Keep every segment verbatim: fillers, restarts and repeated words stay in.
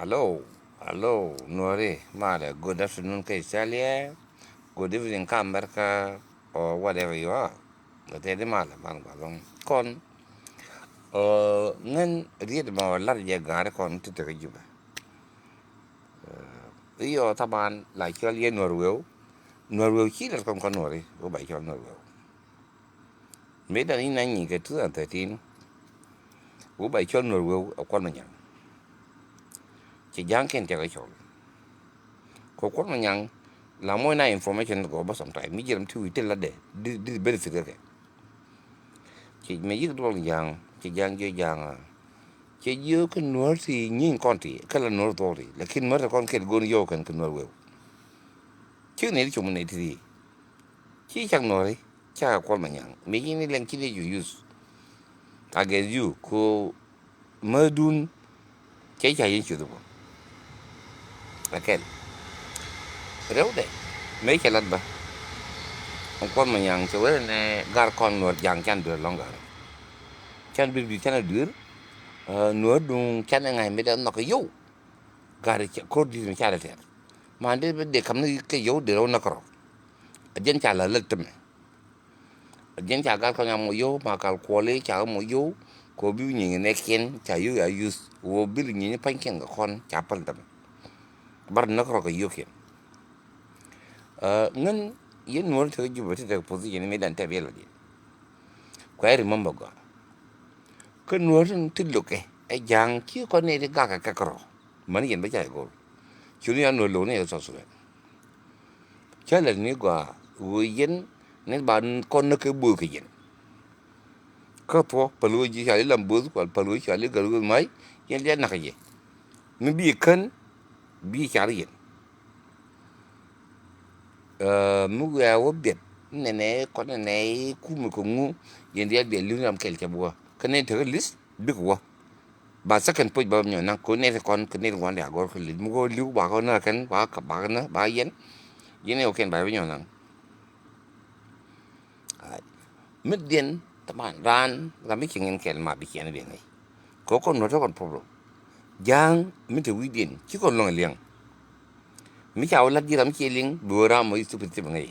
Hello, hello, Nuɔri, malɛ, good afternoon kä Australia, good evening kä America, or whatever you are. Kä tɛt di malɛ, ban gua lɔŋ. Kɔn, ɛ, ŋän riet ma wä lar jɛ ga̱a̱ri kɔn ti tek Jubɛ. Ɛ, iyɔ taban la cɔl yɛ Nuɔr Weu, Nuɔr Weu ci lat kɔn kɔn Nuɔri, wä ba cɔl Nuɔr Weu. Mëë dan in na nyi kɛ two thousand thirteen, wä ba cɔl Nuɔr Weu ɛ Kuɔl Manyaŋ. Cɛ ja̱a̱ŋ kɛn tɛk ɛ cɔl. Kɛ Kuɔl Manyaŋ la moc na information kɛ wä bä sometime. Mi jiɛn ti wi̱i̱ ti latdɛ di, di benefit kɛ kɛ. Cɛ mɛ yik duɔl ja̱a̱ŋ, cɛ ja̱a̱ŋ jiö ja̱a̱ŋ a. Cɛ jiö kɛ Nuɔr ti nyin kɔn ti, kɛ la Nuɔr thuɔk ti. Lakin Nuɔr ti kɔn kɛl go̱o̱n yɔw kɛn kɛ Nuɔr Weu. Cik ni ti cum ni ti ti. Ci cak Nuɔri, cak Kuɔl Manyaŋ. Mi ci ni lɛŋ ci ni ju use against you, ko mädun cɛ ca yin cuth bä. Akɛl. Rɛwdɛ. Mëë cɛ lat bä. Kuɔl Manyaŋ cɛ wee nɛ gar kɔn Nuɔr ja̱a̱ŋ can duer lɔŋ gar. Can duer bi can a duer. Nuɔr duŋ can ɛ ŋa̱c mi dɛ nhɔk kɛ yow. Gar cɛ ko̱r di̱t mi ca dɛ tɛr. Man dee bi dee kam ni kɛ yow dee rɛw näk rɔ. A jɛn ca la lät tämɛ. A jɛn ca gal kɔn a mɔ yow, ma kal kuɔli ca mɔ yow. Ko bi nyiŋ nɛ kiɛn ca yow ya yuth. Wo bil nyiŋ pa̱nykiɛn kɛ kɔn ca päl tämɛ. Bar näk rɔ kɛ yokiɛn. Ɛ, ŋän yɛn Nuɔr tekɛ Jubɛ ti tekɛ position mi dan tɛp yɛ la diɛ. Kuɛ remember gɔaa. Kä Nuɔr tin ti lo̱kɛ ɛ ja̱a̱ŋ ci kɔn ni ti gakɛ kɛ kärɔ. Mani yɛn bä ca jɛ go̱r. Cuni ya Nuɔr lo̱k ni yɛ South Sudan. Cä lɛ ni gɔaa ɣöö yɛn ni ba kɔn ni kɛ bo̱o̱k kɛ yɛn. Kä thuɔ päl ɣöö ji̱ ca li lam bo̱o̱th kual päl ɣöö ca li gär ɣöö ma̱c yɛn liat nak kɛ jɛ. Mi bi kän bi car yɛn. Ɛ, mi wiaa wä biɛt nɛnɛ kɔn nɛnɛ kumɛ kɛ ŋu yɛn diaal biɛt li̱w ni ram kɛl cɛ buɔ kä nɛn tekɛ li̱th bik wä. Ba second puc ba nyɔ naŋ ko nɛn ti kɔn kɛ nɛn ti wan diaal gɔr kä li̱th mi ko li̱w ba kɔn nä kɛn ba kɛ ba kɛ nä ba yɛn. Yɛn ɛ wä kɛn ba bi nyɔ naŋ. Ai. Mi diɛn taban raan ram mi ci ŋi̱n kɛl ma bi ciɛn bi ŋäc. Kɛ kɔn nuɔ̱t kɔn problem. Ja̱a̱ŋ mi te wi̱i̱diɛn ci kɔn luäŋ liɛŋ. Mi ca wä lat ji̱ ram ci liŋ bi wä ram mɔ stupid thip ŋäc.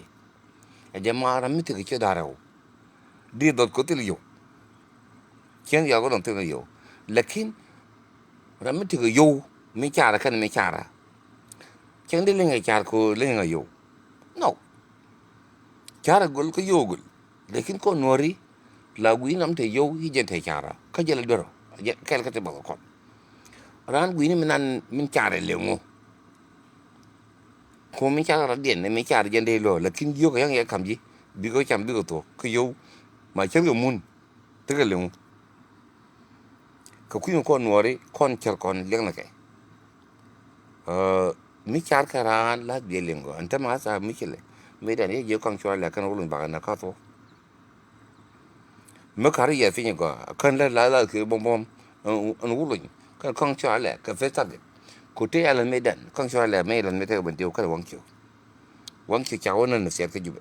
Ɛ jɛ ma ram mi tekɛ ciö da̱rɛw. Di dhɔt kɔ thil yio̱w. Cieŋ yɔak wä dɔ̱ŋ thil yio̱w. Lakin ram mi tekɛ yio̱w mi carɛ kɛn mi carɛ. Cieŋ di liŋ ɛ car kɔ liŋ ɛ yio̱w. No. Carɛ gol kä yio̱w gol. Lakin kɔn nuɔ̱ri la gui̱i̱n ram te yio̱w i̱ jɛn te carɛ kä jɛ la duerɔ. Kɛl kä te bak kɔn. Raan gui̱i̱ni mi nan min carɛ leŋ ŋu. Kum mi car rɔ̱diɛn ni mi car jɛn dee lɔ lakin jiök kɛ ya̱ŋ yɛ kam ji̱ bikɛ cam bikɛ thuɔ̱k kä yio̱w. Ma cär kɛ mun tekɛ leŋ ŋu. Kɛ kui̱ mi kɔn nuɔ̱ɔ̱ri kɔn cär kɔn liɛŋ ni kɛ. Ɛ, mi car kɛ raan la biɛ liŋ gɔ ɛn te ma tha mi ci lɛ mi dan yɛ jiök kaŋ cual lɛ kɛn wä luny bakɛ na ka thuɔ̱k. Mi kari yɛ piny gɔaa kän lɛ la la kiri bom bom. Ɛn wuluny kän kɔŋ cɔalɛ kɛ peth target. Ku te yalɛ mi dan kɔŋ cɔalɛ mi lan mi tekɛ ben diw kän waŋ ciw. Waŋ ciw ca wä nän ni siɛt kä Jubɛ.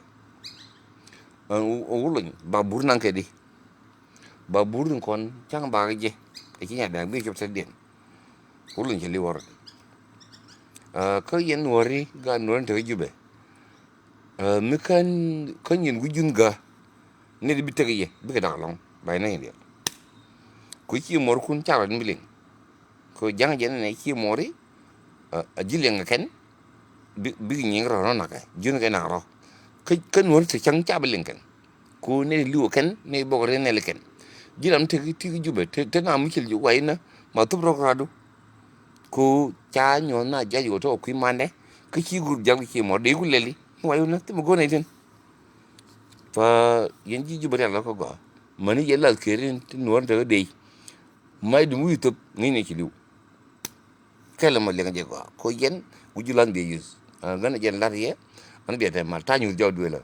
Ɛn wuluny ba bur naŋ kɛ di. Ba bur ni kɔn caŋ ba kɛ jɛ. Kɛ ci nya dan bi cop tet diɛn. Wuluny cɛ liw wä rɔ di. Kä yɛn nuɔri ga nuɔri tekɛ Jubɛ. Ɛ, mi kä, kä nyin wi̱c jun gä. Ni di bi tek yɛ bikɛ dak lɔŋ bay nɛ yɛn diɛl. Ku ci muɔrkun cak rɔ ni bi liŋ. Ku ja̱ŋ jɛ ni nɛ ci muɔri. Ɛ, a ji̱ liŋ kɛn. Bi, bikɛ nyiŋ rɔ rɔ nakɛ jun kɛ nak rɔ. Kä, kä nuɔri te cäŋ ca bi liŋ kɛn. Ku ni di li̱w kɛn ni bok ri nɛl kɛn. Ji̱ ram tek ti ki Jubɛ te, te na mi cil ju way na ma thup rɔ radu. Ku ca nyuɔ̱th na jac wä tɔ kui̱ mandɛ. Kä ci gur jal ki ci muɔr dee ku lɛli. Ni way wä na thimɛ go̱n ɛ tin. Pa yɛn ji̱ Jubɛ rial kä gɔaa. Mäni yɛ lath keri ti nuɔr te kä dee. May dum wi̱i̱ thop ŋi̱n ni ci li̱w. Kɛl mɔ liɛŋ jɛ gɔaa ko yɛn wi̱c ju lan biɛ yuth. Ɣän jɛn lat yɛ ɣän biɛ tɛ mal ta̱ny wi̱th jɔw duelä.